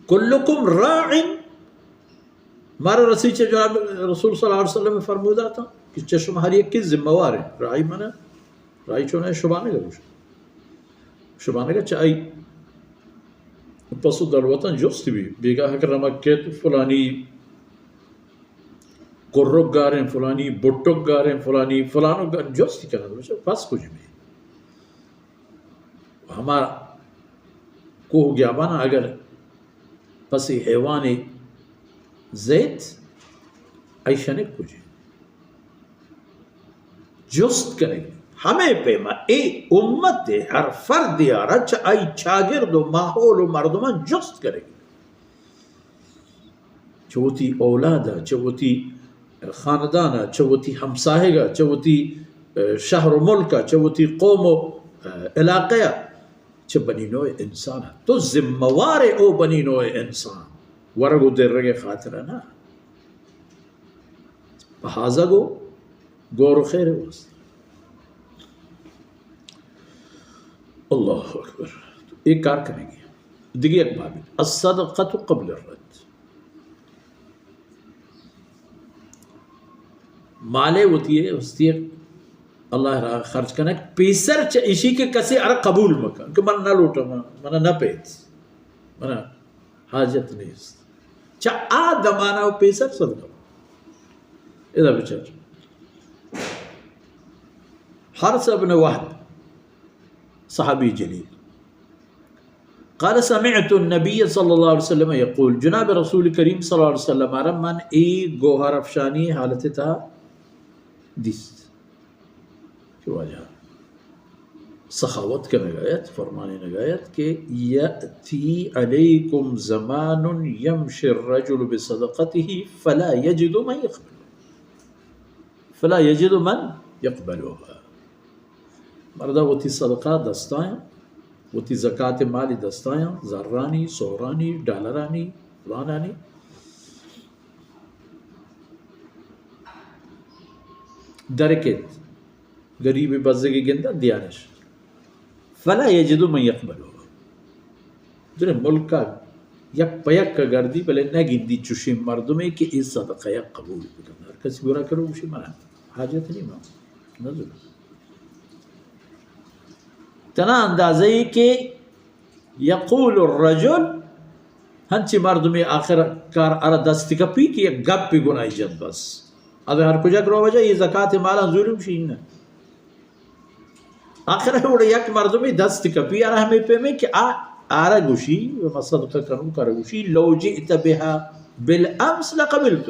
کلکم راع، مارا رسی چہ جناب رسول صلی اللہ علیہ وسلم فرموداتا کہ چہ شما ہر یکی ذمہ وار ہیں۔ راعی معنی، راعی چون ہے، شبانگ گوش، شبانگ چہ آئی پس و دلوتاں جست بی، بیگاہ کہ رمگ کیت فلانی کرک گاریں، فلانی بٹک گاریں، فلانی فلانو گاریں، جست کنگ، پس کجی بی۔ ہما کوہ گیابان اگر پسی حیوانے زیت، آئی شنک کجی؟ جست کنگ۔ ہمے پیما اے امت ہر فردے آرا چہ آئی چاگرد و ماحول و مردمان جست کنگ۔ چہ وتی اولاد ء، چہ وتی خاندان ء، چہ وتی ہمساہگ ء، چہ وتی، ء، شہر و ملک ء، چہ وتی قوم و، ء، علاقہ ء، چہ بنی نوع انسان ء۔ تو ذمہ وار ئے او بنی نوع انسان، ورگ و درگ ء خاطر ء نہ، پہازگ و گور و خیر ء واسطہ۔ اللہ اکبر۔ اے کار کنگی۔ دگہ یک بابی، الصدقۃ قبل الرد۔ مالے وتی ہے، ہستی ہے، اللہ را خرچ کنگ، پیسر چہ اشی کہ کسی ارا قبول مکن کہ من نہ لوٹم، من نہ پیت، من حاجت نیست۔ چہ آ دمانا و پیسر صدقہ۔ ادا بچار۔ حارث ابن وہب، صحابی جلیل۔ قال سمعت النبی صلی اللہ علیہ وسلم یقول، جناب رسول کریم صلی اللہ علیہ وسلم ء را من اے گوہر افشانی حالت تہا دیست کہ واجہ سخاوت کنگ ء ات، فرمانینگ ء ات کہ یأتی علیکم زمان یمشی الرجل بصدقته فلا یجد من یقبل، فلا یجد من یقبلها۔ مردا وتی صدقہ دستایاں، وتی زکات مالی دستایاں، زرانی، سہرانی، ڈالرانی، فلانانی۔ درکت، غریب بزگی گندہ دیانش۔ فلا یجد من یقبلها۔ درے ملکا یک پہ یک گردی، بلے نہ گندی چوشیں مردمے کہ اے صدقہ یک قبول بکن۔ ہر کسی گورا کرو گوشی منا حاجت نہیں، من نہ ضرورت۔ تنا اندازہ ای کہ یقول الرجل، ہنچی مردمی آخر کار ارا دست کپی کہ یک گپی گناہی جت بس۔ اد ہر کجا کرو وجہ یہ زکات مالا ظلم شین۔ آخر وڑ یک مردمی دست کپی ارا ہمیں پیمیں کہ آ، آرا گوشی، و ما صدقہ کنوں کرا گوشی، لو جئت بها بالامس لقبلت۔